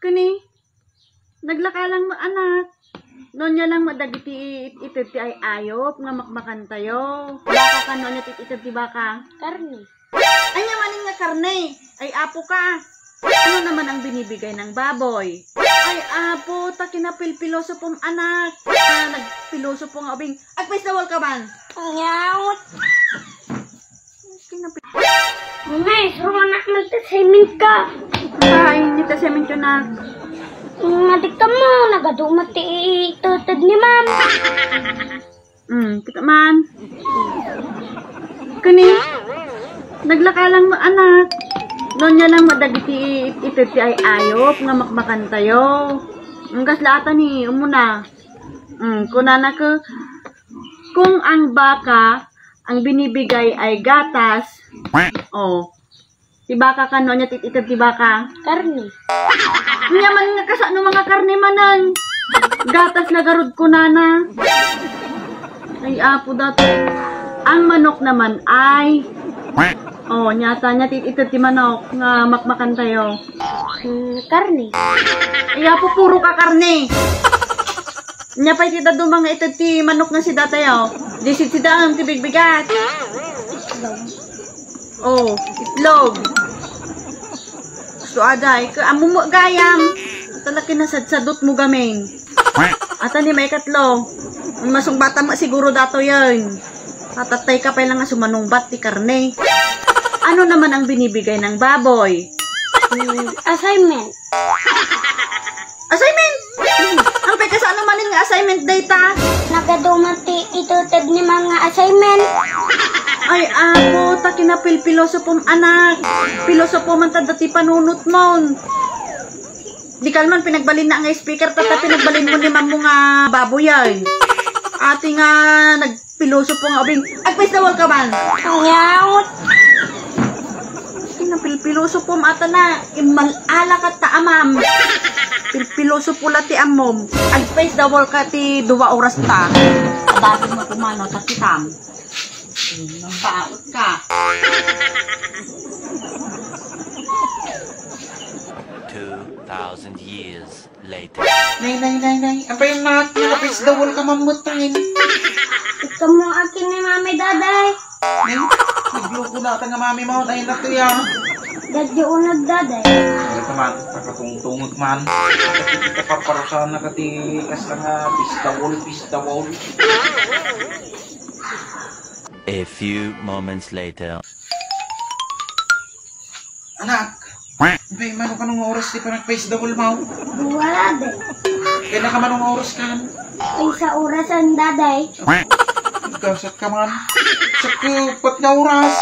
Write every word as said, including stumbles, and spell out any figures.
Kuni, naglaka lang mo, anak. No ania lang mo dagiti it-, ited ti ay-ayop nga makmakantayo. Baka kano ania ti it-, ited ti baka? Karne. Ania manen nga karne? Ay, apo ka. Ano naman ang binibigay ng baboy? Ay, apo, ta kinapilpilosopom, anak. Ah, nagpilosopo nga ubing. Agpayso dawal ka man. Nyaw. Kinapil- Nay, suruan nak magtasemin ka. Ay, nitasemin ka na. Nga di ka mo, nagadumat ti ituted ni ma'am. Hmm, kita man. Kani, naglaka lang mo, anak. No ania lang mo dagiti it-, ited ti ay-ayop nga makmakantayo. Ang kasla ata ni umuna. Hmm, kunana ka, kung ang baka, ang binibigay ay gatas. Oh, ti baka kano ania ti it-, ited ti baka? Karne. Ania man nga kasano nga karne manen? Gatas la garud kunana. Ay, apo dati. Ang manok naman ay, oh, ania ta, ania ti it-, ited ti manok nga makmakantayo. Hmm, karne. Ay, apo, puro ka karne. Ania pay ti dadduma nga ited ti manok nga sidatayo? Di sidsida ti bigbigat. Oh, itlog. Gusto aday, ka-, ammom gayam. Talaga nasadsadot mo gamin. Ata ni may katlo. Masungbatam nga siguro datoyen. Tatatay ka pay lang nga sumanungbat ti karne. Ano naman ang binibigay ng baboy? Hmm, assignment. Assignment? Ang pagkasano manen nga assignment dayta? Nagadumat ti ituted ni ma'am nga assignment. Ay, apo, ta kinapilpilosopom, anak. Pilosopo man ta dati panunot mon. Di ka man pinagbalin na nga speaker, ta, ta pinagbalin mo ni ma'am mo nga baboy ay. Ati nga nag- Pilosopo nga ubing. Agpayso dawal ka man. Nyaw. Kinapilpilosopom ata na. Immal-ala ka ta amam. Pilpilosopo la ti ammom. Agpayso dawal ka ti dua oras ta. Adasin mo kumano, ta kitam. Nagbaot ka. Two thousand years later. Nay, nay, nay, nay. Apay, anak, nalapis daw ka mamutain. Ikaw mo akin ni Mami, Daday. Nay, nagloko na ata nga Mami mo, nay, na to yan. Dadyo unag, Daday. Ano ka man, nakatungtungag man. Kita parparusahan na kati, kas na nga, pistawol, pistawol. A few moments later. Anak, bay, mano kanong oras ti panagpais da ulmaw? Wala, day. Kaya na ka manong oras kan? Ay, sa orasan, daday. Gasat ka man. Sa kapat nga oras.